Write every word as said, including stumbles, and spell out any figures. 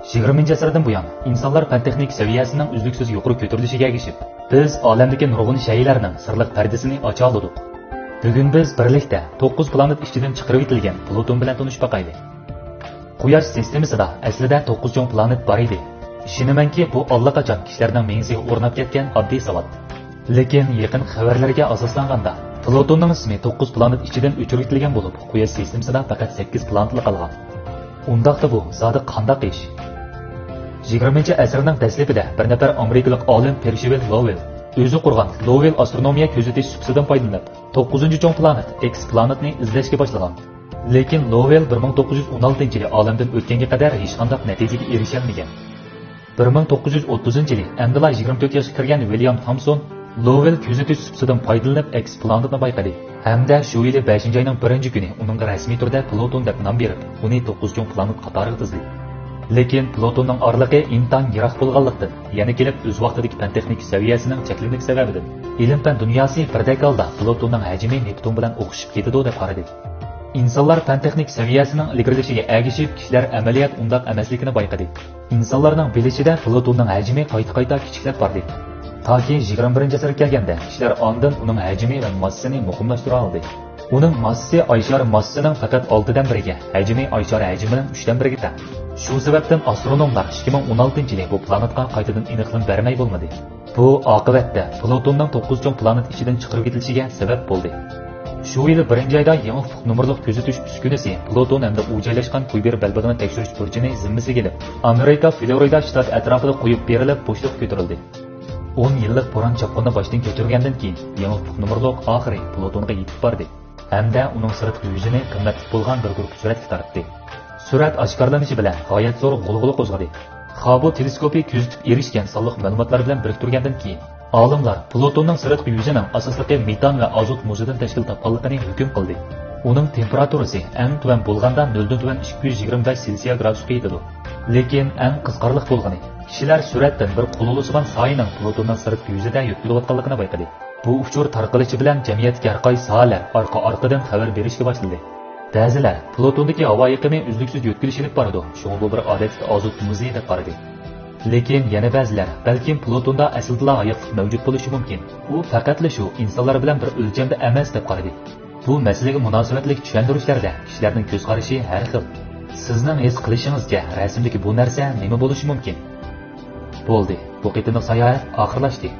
يىگىرمىنچى ئەسىردىن بۇيان، ئىنسانلار پەن-تېخنىكا سەۋىيەسىنىڭ ئۈزلۈكسىز يۇقىرى كۆتۈرۈلۈشىگە ئەگىشىپ، بىز ئالەمدىكى نۇرغۇن شەيئىلەرنىڭ سىرلىق پەردىسىنى ئاچالىدۇق. بۈگۈن بىز بىرلىكتە توققۇز پلانېت ئىچىدىن چىقىرىۋېتىلگەن پلۇتون بىلەن تونۇشۇپ باقايلى. قۇياش سىستېمىسىدا ئەسلىدە توققۇز چوڭ پلانېت بار ئىدى. ئىشىنىمەنكى، بۇ ئاللىقاچان كىشىلەرنىڭ مېڭىسىگە ئورناپ كەتكەن ئاددىي ساۋات. لېكىن يېقىنقى خەۋەرلەرگە ئاساسلانغاندا، پلۇتوننىڭ ئىسمى توققۇز پلانېت ئىچىدىن ئۆچۈرۈۋېتىلگەن بولۇپ، قۇياش سىستېمىسىدا پەقەت سەككىز پلانېتلا قالغان. ئۇنداقتا بۇ زادى قانداق ئىش؟ يىگىرمىنچى ئەسىرنىڭ دەسلىپىدە بىر نەپەر ئامېرىكىلىق ئالىم پېرشىۋىل لوۋېل ئۆزى قۇرغان لوۋېل ئاسترونومىيە كۆزىتىش سۇپىسىدىن پايدىلىنىپ، توققۇزىنچى چوڭ پلانېت ئېكس پلانېتنى ئىزدەشكە باشلىغان. لېكىن لوۋېل بىر مىڭ توققۇز يۈز ئون ئالتىنچى يىلى ئالەمدىن ئۆتكەنگە قەدەر ھېچقانداق نەتىجىگە ئېرىشەلمىگەن. بىر مىڭ توققۇز يۈز ئوتتۇزىنچى يىلى ئەمدىلا يىگىرمە تۆت ياشقا كىرگەن ۋىليام تامسون لوۋېل كۆزىتىش سۇپىسىدىن پايدىلىنىپ ئېكس پلانېتنى بايقىدى ھەمدە شۇ يىلى بەشىنچى ئاينىڭ بىرىنچى كۈنى ئۇنىڭغا رەسمىي تۈردە پلۇتون دەپ نام بېرىپ، ئۇنى توققۇز چوڭ پلانېت قاتارىغا تىزدى. لېكىن پلۇتوننىڭ ئارىلىقى ئىنتايىن يىراق بولغانلىقتىن، يەنە كېلىپ ئۆز ۋاقتىدىكى پەن-تېخنىكا سەۋىيەسىنىڭ چەكلىمىلىكى سەۋەبىدىن، ئىلىم-پەن دۇنياسى بىردەك ھالدا پلۇتوننىڭ ھەجمى نېپتۇن بىلەن ئوخشىشىپ كېتىدۇ دەپ قارىدى. ئىنسانلار پەن-تېخنىكا سەۋىيەسىنىڭ ئىلگىرىلىشىگە ئەگىشىپ، كىشىلەر ئەمەلىيەت ئۇنداق ئەمەسلىكىنى بايقىدى. ئىنسانلارنىڭ بىلىشىدە پلۇتوننىڭ ھەجمى قايتا-قايتا كىچىكلەپ باردى. تاكى يىگىرمە بىرىنچى ئەسىرگە كەلگەندە، كىشىلەر ئاندىن ئۇنىڭ ھەجمى ۋە ماسسىسىنى مۇقىملاشتۇرالىدى. ئۇنىڭ ماسسىسى ئاي شارى ماسسىسىنىڭ پەقەت ئالتىدىن بىرىگە، ھەجمى ئاي شارى ھەجمىنىڭ ئۈچتىن بىرىگە تەڭ. شۇ سەۋەبتىن ئاسترونوملار ئىككى مىڭ ئون ئالتىنچى يىلى بۇ پلانېتقا قايتىدىن ئېنىقلىما بەرمەي بولمىدى. بۇ ئاقىۋەتتە پلۇتوننىڭ توققۇز چوڭ پلانېت ئىچىدىن چىقىرىۋېتىلىشىگە سەۋەب بولدى. شۇ يىلى بىرىنچى ئايدا يېڭى ئۇپۇق نومۇرلۇق كۆزىتىش ئۈسكۈنىسى پلۇتون ھەمدە ئۇ جايلاشقان كويبېر بەلبېغىنى تەكشۈرۈش بۇرچىنى زىممىسىگە ئېلىپ، ئامېرىكا فلورىدا شتات ئەتراپىدا قويۇپ بېرىلىپ، بوشلۇققا كۆتۈرۈلدى. ئون يىللىق بوران-چاپقۇننى باشتىن كەچۈرگەندىن كېيىن، يېڭى ئۇپۇق نومۇرلۇق ئاخىرى پلۇتونغا يېتىپ باردى ھەمدە ئۇنىڭ سىرتقى يۈزىنى قىممەتلىك بولغان بىر گۇرۇپپا سۈرەتكە تارتتى. سۈرەت ئاشكارىلىنىشى بىلەن غايەت زور غۇلغۇلا قوزغىدى. خاببل تېلېسكوپى كۆزىتىپ ئېرىشكەن سانلىق مەلۇماتلار بىلەن بىرىكتۈرگەندىن كېيىن، ئالىملار پلۇتوننىڭ سىرتقى يۈزىنىڭ ئاساسلىقى مېتان ۋە ئازوت مۇزىدىن تەشكىل تاپقانلىقىنى ھۆكۈم قىلدى. ئۇنىڭ تېمپېراتۇرىسى ئەڭ تۆۋەن بولغاندا نۆلدىن تۆۋەن ئىككى يۈز يىگىرمە بەش سېلسىيە گرادۇسقا يېتىدۇ. لېكىن ئەڭ قىزىقارلىق بولغىنى، كىشىلەر سۈرەتتىن بىر قۇلىلىسىمان سايىنىڭ پلۇتوننىڭ سىرتقى يۈزىدە يۆتكىلىۋاتقانلىقىنى بايقىدى. بۇ ئۇچۇر تارقىلىشى بىلەن جەمئىيەتتىكى ھەر قايسى ساھەلەر ئارقا-ئارقىدىن خەۋەر بېرىشكە باشلىدى. بەزىلەر پلۇتوندىكى ھاۋا ئېقىمى ئۈزلۈكسىز يۆتكىلىش ئېلىپ بارىدۇ، شۇڭا بۇ بىر ئادەتتىكى ئازوت مۇزى دەپ قارىدى. لېكىن يەنە بەزىلەر بەلكىم پلۇتوندا ئەسلىدىلا ھاياتلىق مەۋجۇت بولۇشى مۇمكىن. ئۇ پەقەتلا شۇ ئىنسانلار بىلەن بىر ئۆلچەمدە ئەمەس دەپ قارىدى. بۇ مەسىلىگە مۇناسىۋەتلىك چۈشەندۈرۈشلەردە كىشىلەرنىڭ كۆز قارىشى ھەر خىل. سىزنىڭ ھېس قىلىشىڭىزچە رەسىمدىكى بۇ نەرسە نېمە بولۇشى مۇمكىن؟ بولدى، بۇ قېتىملىق ساياھەت ئاخىرلاشتى.